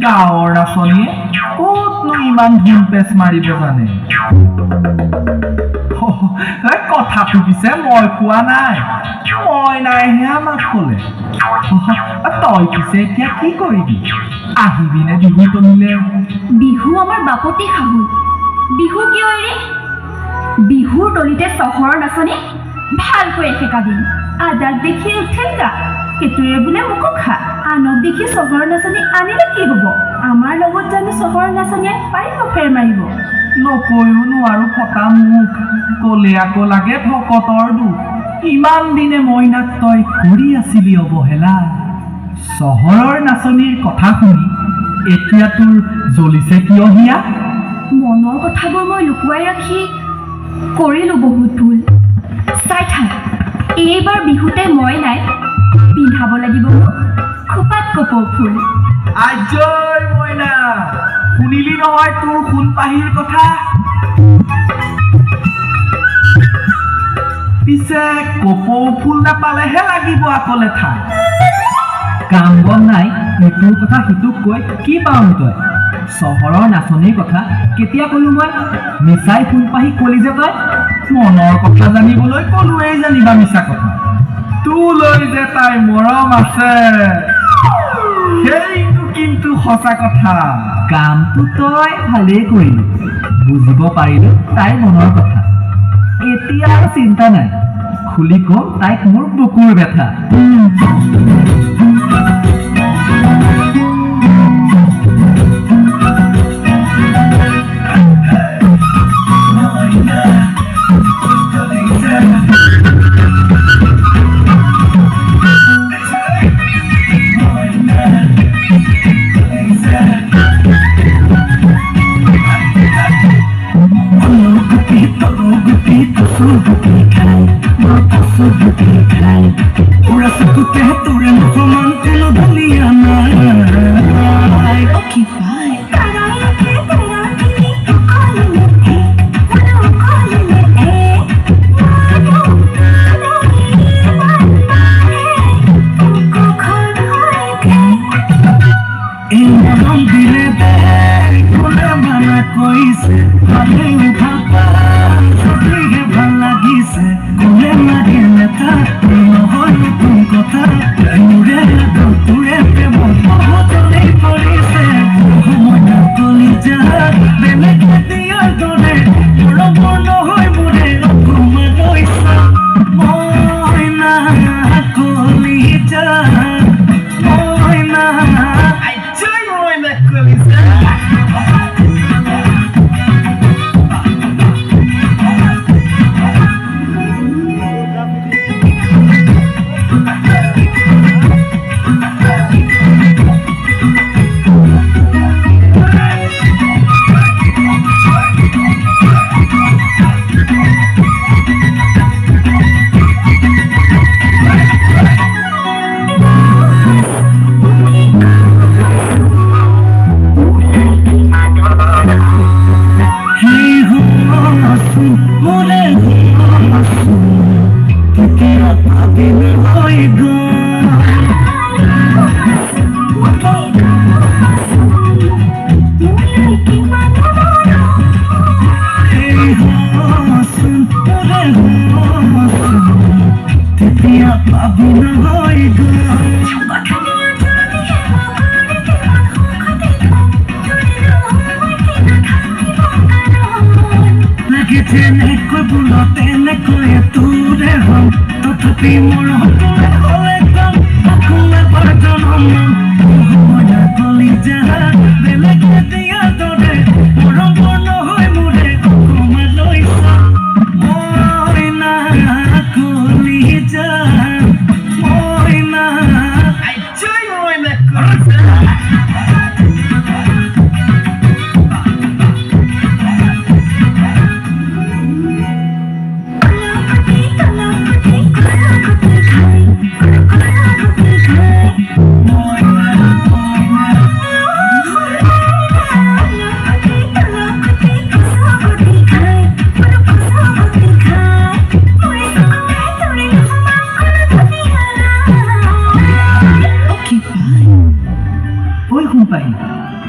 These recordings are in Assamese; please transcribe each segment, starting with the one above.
গাঁৱৰ নাচনীয়ে ক'তনো ইমান ধুম পেচ মাৰিব জানে। কথাটো পিছে মই কোৱা নাই, মই নাইহে আমাক ক'লে। তই পিছে এতিয়া কি কৰিবি? আহিবিনে বিহু তলিলে? বিহু আমাৰ বাপতি সাহোন। বিহু কিয় এৰে? বিহুৰ তলিতে চহৰৰ নাচনী ভালকৈ এসেকা দিম। আদাক দেখি উঠেল গা, কেতুৰে বোলে মোকো খা। আনক দেখি চহৰৰ নাচনী আনিলে কি হ'ব? আমাৰ লগত জানো চহৰৰ নাচনীয়ে পাৰিব ফেৰ মাৰিব? নকৈও নোৱাৰো ফটা মুখ, ক'লে আকৌ লাগে ভকতৰ দুখ। ইমান দিনে মইনাক তই কৰি আছিলি অৱহেলা। চহৰৰ নাচনীৰ কথা শুনি এতিয়া তোৰ জ্বলিছে কিয় হিয়া? মনৰ কথাবোৰ মই লুকুৱাই ৰাখি কৰিলোঁ বহুত ভুল। চাই থাক, এইবাৰ বিহুতে মই নাই পিন্ধাব লাগিব মোক খোপাত কপৌ ফুল। আজয় মইনা, শুনিলি নহয় তোৰ সোণপাহীৰ কথা? পিছে কপৌ ফুল নাপালেহে লাগিব আকৌ লেঠা। কাম বন নাই, ইটোৰ কথা সিটোক কৈ কি পাওঁনো তই? চহৰৰ নাচনীৰ কথা কেতিয়া ক'লো মই? মিছাই সোণপাহী কলি যে তই? মনৰ কথা জানিবলৈ ক'লোৱেই জানিবা মিছা কথা। তোলৈ যে তাই মৰম আছে সেইটো কিন্তু সঁচা কথা। কামটো তই ভালেই কৰিলি, বুজিব পাৰিলো তাইৰ মনৰ কথা। এতিয়া আৰু চিন্তা নাই, খুলি কম তাইক মোৰ বুকুৰ ব্যথা।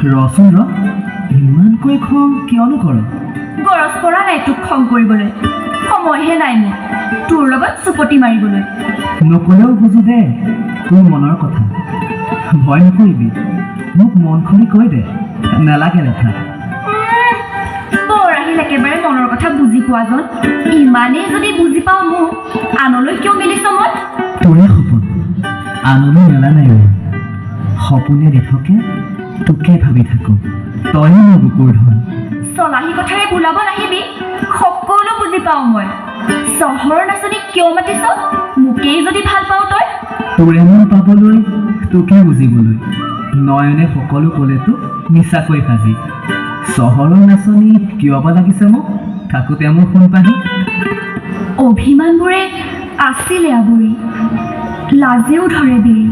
ৰচোন ৰ, ইমানকৈ খং কিয়নো কৰ? গৰজ পৰা নাই তোক খং কৰিবলৈ, সময়হে নাই মোৰ তোৰ লগত চুপতি মাৰিবলৈ। নকলেও বুজো দে তোৰ মনৰ কথা। ভয় নকৰিবি, মোক মন খুলি কৈ দে, নালাগে লেঠা। বৰ আহিল একেবাৰে মনৰ কথা বুজি পোৱাজন। ইমানেই যদি বুজি পাওঁ মোক আনলৈ কিয় মেলিছ মন? তোৰে সপোন আনলৈ মেলা নাই মই। সপোনে দিঠকে তোকে ভাবি থাকোঁ, তয়ে মোৰ বুকুৰ ধন। চলাহী কথাৰে বোলাব নাহিবি, সকলো বুজি পাওঁ মই। চহৰৰ নাচনী কিয় মাতিছ? মোকেই যদি ভাল পাওঁ তই। তোৰে মন পাবলৈ, তোকে বুজিবলৈ নয়নে সকলো ক'লে তোক মিছাকৈ সাজি। চহৰৰ নাচনী কিয় বা লাগিছে মোক, থাকোঁতে মোৰ সোণপাহি। অভিমানবোৰে আছিলে আৱৰি, লাজেও ধৰে বেৰি।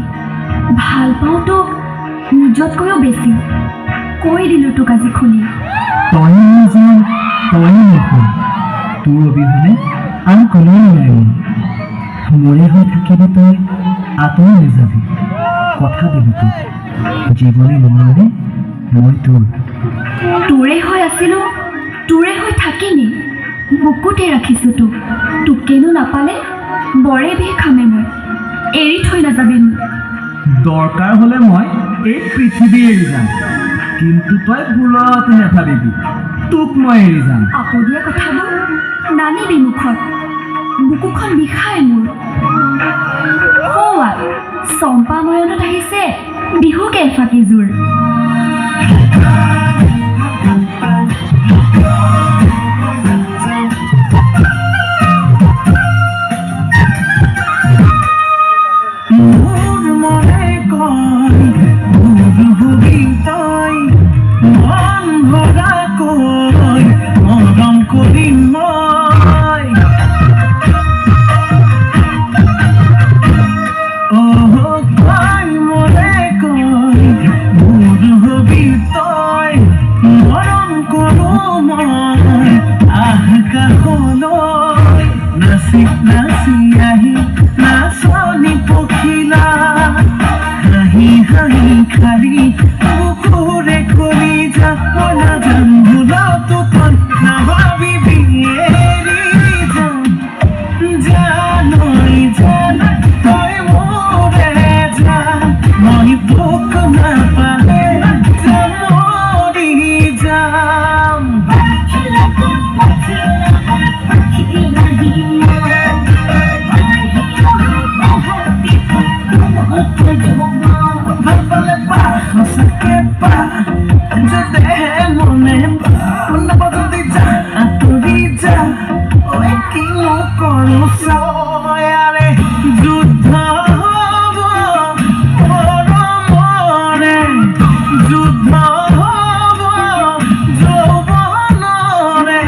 ভাল পাওঁ তোক নিজতকৈও বেছি, কৈ দিলোঁ তোক আজি খুলি। তয়ে মোৰ জান, তয়ে মোৰ সোণ, তোৰ অবিহনে আন কোনেও নাই মোৰ। মোৰে হৈ থাকিবি তই, আঁতৰি নাযাবি, কথা দিলোঁ তোক, জীৱনে মৰণে মই তোৰ। তোৰে হৈ আছিলোঁ, তোৰে হৈ থাকিমেই, বুকুতে ৰাখিছোঁ তোক। তোকেনো নাপালে বৰে বিষ খামে মই, এৰি থৈ নাযাবি মোক। দৰকাৰ হ'লে মই এই পৃথিৱী এৰি যাম, কিন্তু তই ভুলতো নাভাবিবি তোক মই এৰি যাম। আপদীয়া কথাবোৰ নানিবি মুখত, বুকুখন বিষায় মোৰ। সৌৱা চম্পা নয়নত আহিছে বিহুকে এফাকি জোৰ। মোৰ মনে কয় মোৰ হবি তই, মন ভৰাকৈ মৰম কৰিম মই। অ' কয় মনে কয় মোৰ হবি তই, মৰম কৰো মই আহ কাষলৈ। নাচি নাচি আহি নাচনী পখিলা, হাঁহি হাঁহি খালি বুকুৰে কলিজা। মই নাযাম ভুলতো তই নাভাবিবি এৰি যাম। জান ঐ জান, তই মোৰে জান, মই তোক নাপালে যে মৰি যাম। ভাল পালে পা, সঁচাকে পা, যদিহে মনে পা, নাপা যদি যা, আঁতৰি যা। ঐ কিনো কৰো চায়াৰে, যুদ্ধ হ'ব মৰমৰে, যুদ্ধ হ'ব যৌৱনৰে।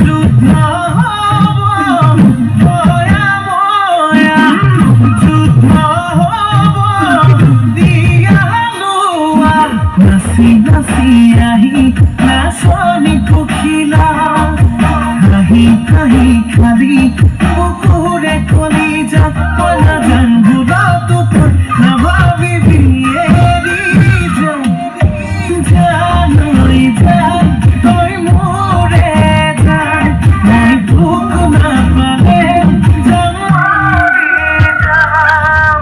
যুদ্ধ হ'ব মায়া মায়া, যুদ্ধ হ'ব দিয়া লোৱা। নাচি নাচি আহি নাচনী পখিলা, হাঁহি হাঁহি খালি বুকুৰে কলিজা। মই নাজান ভুলতো তই নাভাবিবি এৰি যাম। জান ঐ জান, তই মোৰে জান, মই তোক নাপালে যাম মৰি যাম।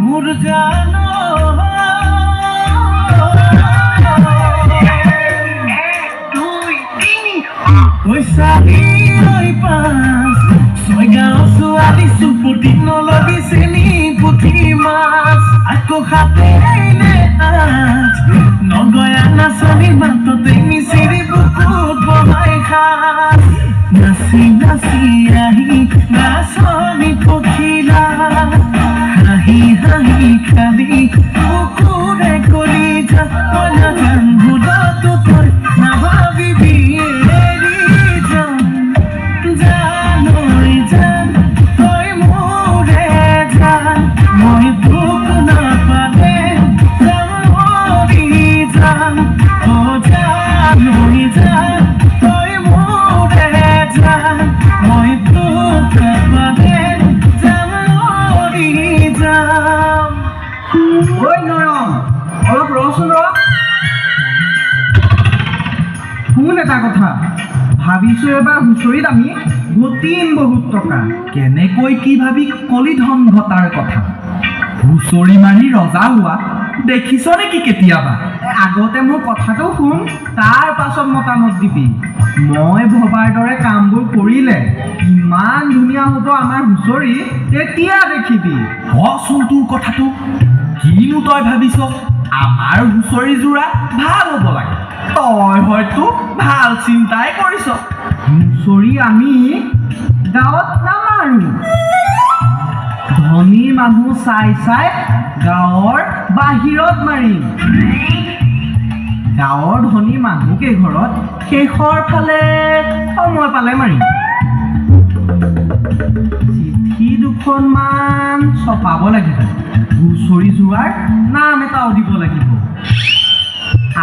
মোৰ জান, ঐ চাৰি, ঐ পাঁচ, ছয় গাঁও ছোৱালী চুপতি নলবি চেনি পুঠি মাছ। আকৌ সাতে নে আঠ, নগয়া নাচনী মাততে মিচিৰি বুকুত বহাই সাজ। নাচি নাচি আহি নাচনী পখিলা, হাঁহি হাঁহি খালি বুকুৰে কলিজা। মই নাজান ভুলতো তই নাভাবিবি এৰি যাম। জান ঐ জান, তই মোৰে জান, ভাবিছো এবাৰ হুঁচৰিত আমি ঘটিম বহুত টকা। কেনেকৈ কি ভাবি কলি ধন ঘটাৰ কথা? হুঁচৰি মাৰি ৰজা হোৱা দেখিছ নেকি কেতিয়াবা? আগতে মোৰ কথাটো শুন, তাৰ পাছত মতামত দিবি। মই ভবাৰ দৰে কামবোৰ কৰিলে ইমান ধুনীয়া হ'ব আমাৰ হুঁচৰি, তেতিয়া দেখিবি। কচোন তোৰ কথাটো, কিনো তই ভাবিছ? আমাৰ হুঁচৰি যোৰা ভাল হ'ব লাগে। তই হয়তো ভাল চিন্তাই কৰিছ। হুঁচৰি আমি গাঁৱত নামাৰো, ধনী মানুহ চাই চাই গাঁৱৰ বাহিৰত মাৰিম। গাঁৱৰ ধনী মানুহ কেইঘৰত শেষৰ ফালে সময় পালে মাৰিম। চিঠি দুখনমান ছপাব লাগিব, হুঁচৰি যোৱাৰ নাম এটাও দিব লাগিব।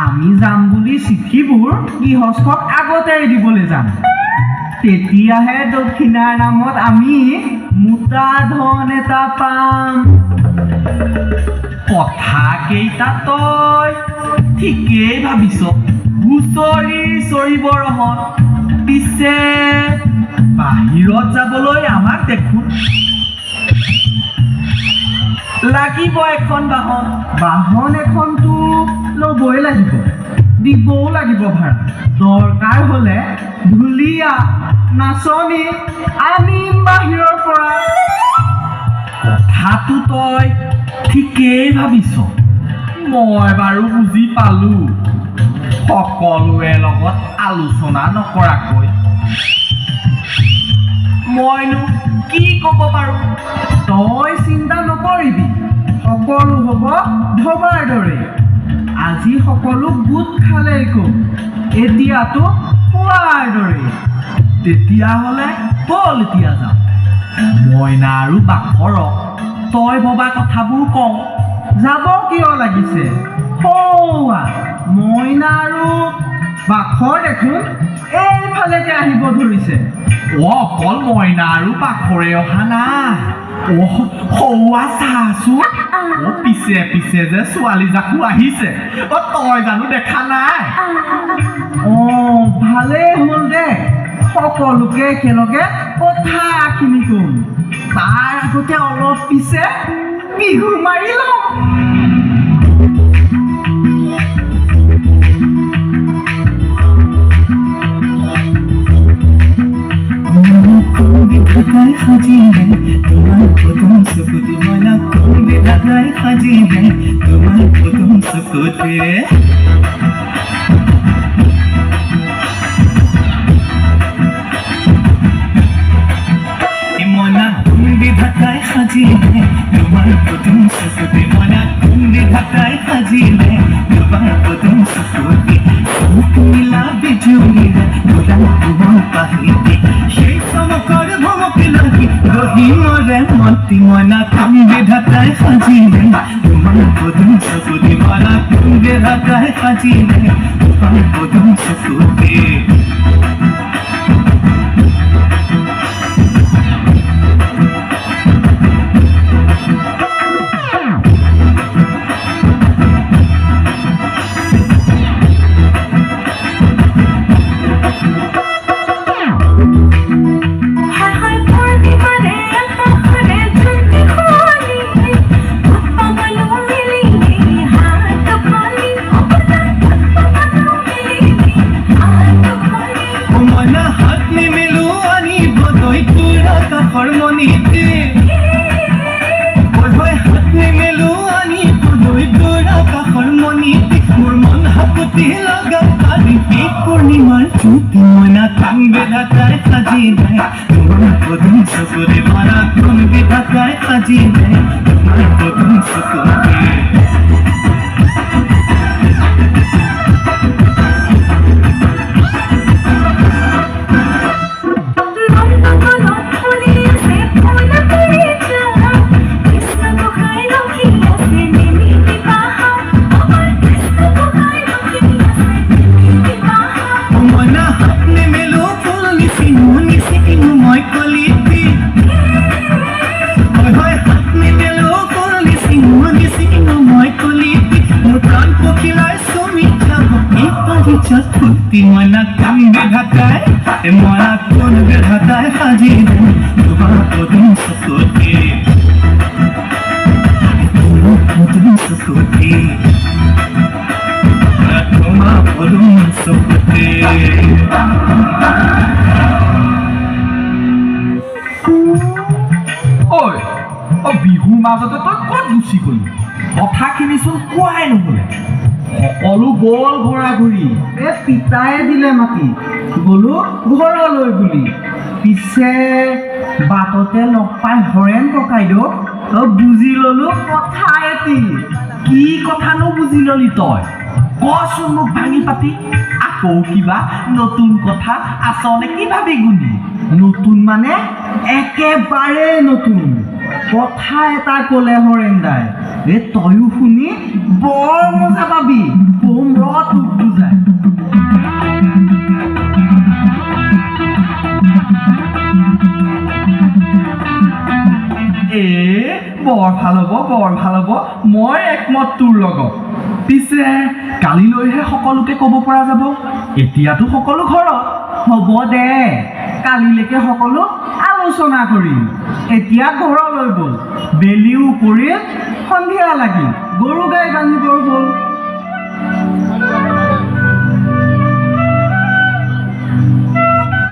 আমি যাম বুলি চিঠিবোৰ গৃহস্থক আগতে দিবলৈ যাম, তেতিয়াহে দক্ষিণাৰ নামত আমি মোটা ধন এটা পাম। কথা কেইটা তই ঠিকেই ভাবিছ, হুঁচৰি চৰিব ৰহন। পিছে বাহিৰত যাবলৈ আমাক দেখোন লাগিব এখন বাহন। বাহন এখনতো ল'বই লাগিব, দিবও লাগিব ভাড়া। দৰকাৰ হ'লে ঢুলীয়া নাচনী আনিম বাহিৰৰ পৰা। কথাটো তই ঠিকেই ভাবিছ, মই বাৰু বুজি পালো। সকলোৰে লগত আলোচনা নকৰাকৈ মইনো কি ক'ব পাৰো? তই চিন্তা নকৰিবি, সকলো হ'ব ভবাৰ দৰে। আজি সকলো গোট খালেই কম, এতিয়াতো কোৱাৰ দৰে। তেতিয়াহ'লে ব'ল এতিয়া যাওঁ, মইনা আৰু বাখৰক তই ভবা কথাবোৰ কওঁ। যাব কিয় লাগিছে? সৌৱা মইনা আৰু বাখৰ দেখোন এইফালেকে আহিব ধৰিছে। অ, অকল মইনা আৰু বাখৰে অহা নাই। অ, সৌৱা চাচোন, অ পিছে পিছে যে ছোৱালীজাকো আহিছে। অ, তই জানো দেখা নাই? অ, ভালেই হ'ল দে, সকলোকে একেলগে কথাখিনি কম। তাৰ আগতে অলপ পিছে বিহু মাৰি লওঁ। কোন বিধাতাই সাজিলে তোমাৰ পদুম চকুতে মইনা, কোন বিধাতাই সাজিলে তোমাৰ পদুম চকুতে? মইনা কোন বিধাতাই সাজিলে তোমাৰ পদুম চকুতে, মইনা কোন বিধাতাই সাজিলে তোমাৰ পদুম চকুতে? চকু মিলা বিজুলীৰে গোলাপ কোমল পাহিতে, সেই চমকৰ ভমক লাগি ৰহি মৰে মতি। মইনা কোন বিধাতাই সাজিলে তোমাৰ পদুম চকুতে, মইনা কোন বিধাতাই সাজিলে তোমাৰ পদুম চকুতে? হায় হায় পূৰ্ণিমাৰে আকাশৰে জোনটি খুৱালি, পাগলো মিলি হাত ফালি, মিলি হাত ফালি। মইনা হাত নেমেলো আনিব দৈতুৰ আকাশৰ মণিতে, হয় হাত নেমেলো আনিব দৈতুৰ আকাশৰ মণিতে। মোৰ মন হাকুতি লগা পাৰি এই পূৰ্ণিমাৰ জ্যোতি। মইনা কোন বিধাতাই সাজিলে তোমাৰ পদুম চকুৰে, মইনা কোন বিধাতাই সাজিলে তোমাৰ পদুম চকুৰে? নন্দনত ফুলি আছে ফুল কৰিছা, কৃষ্ণ গোসাঁই ৰখি আছে নিমিতি পাহাৰ, আমাৰ কৃষ্ণ গোসাঁই ৰখি আছে নিমিতি পাহাৰ। মইনা হাত নেমেলো ফুল নিচিঙো নিচিঙো মই কলিতি, হয় হয় হাত নেমেলো ফুল নিচিঙো নিচিঙো মই সতী মইনা কোন বিধাতাই, এ মইনা কোন বিধাতাই সাজিলে তোমাৰ পদুম চকুটি, তোমাৰ পদুম চকুটি, তোমাৰ পদুম চকুটি। ঐ, অ বিহুৰ মাজতে তই ক'ত গুচি গ'লি? কথাখিনিচোন কোৱাই নহ'লে। সকলো গ'ল ঘৰা ঘূৰি। এ পিতায়ে দিলে মাতি, গ'লো ঘৰলৈ বুলি। পিছে বাটতে লগ পাই হৰেণ ককাইদেউ, অ বুজি ললো কথা এটি। কি কথানো বুজি ললি তই? কচোন মোক ভাঙি পাতি। আকৌ কিবা নতুন কথা আছ নে কি ভাবি গুণি? নতুন মানে একেবাৰে নতুন কথা এটা ক'লে হৰেণ দাই। এ তয়ো শুনি বৰ মজা পাবি। কম ৰ তোক বুজাই। এ বৰ ভাল হ'ব, বৰ ভাল হ'ব, মই একমত তোৰ লগত। পিছে কালিলৈহে সকলোকে ক'ব পৰা যাব, এতিয়াতো সকলো ঘৰত। হ'ব দে, কালিলৈকে সকলো আলোচনা কৰিম। এতিয়া ঘৰলৈ গ'ল, বেলিও পৰিল, সন্ধিয়া লাগিল, গৰু গাই বান্ধিবৰ হ'ল।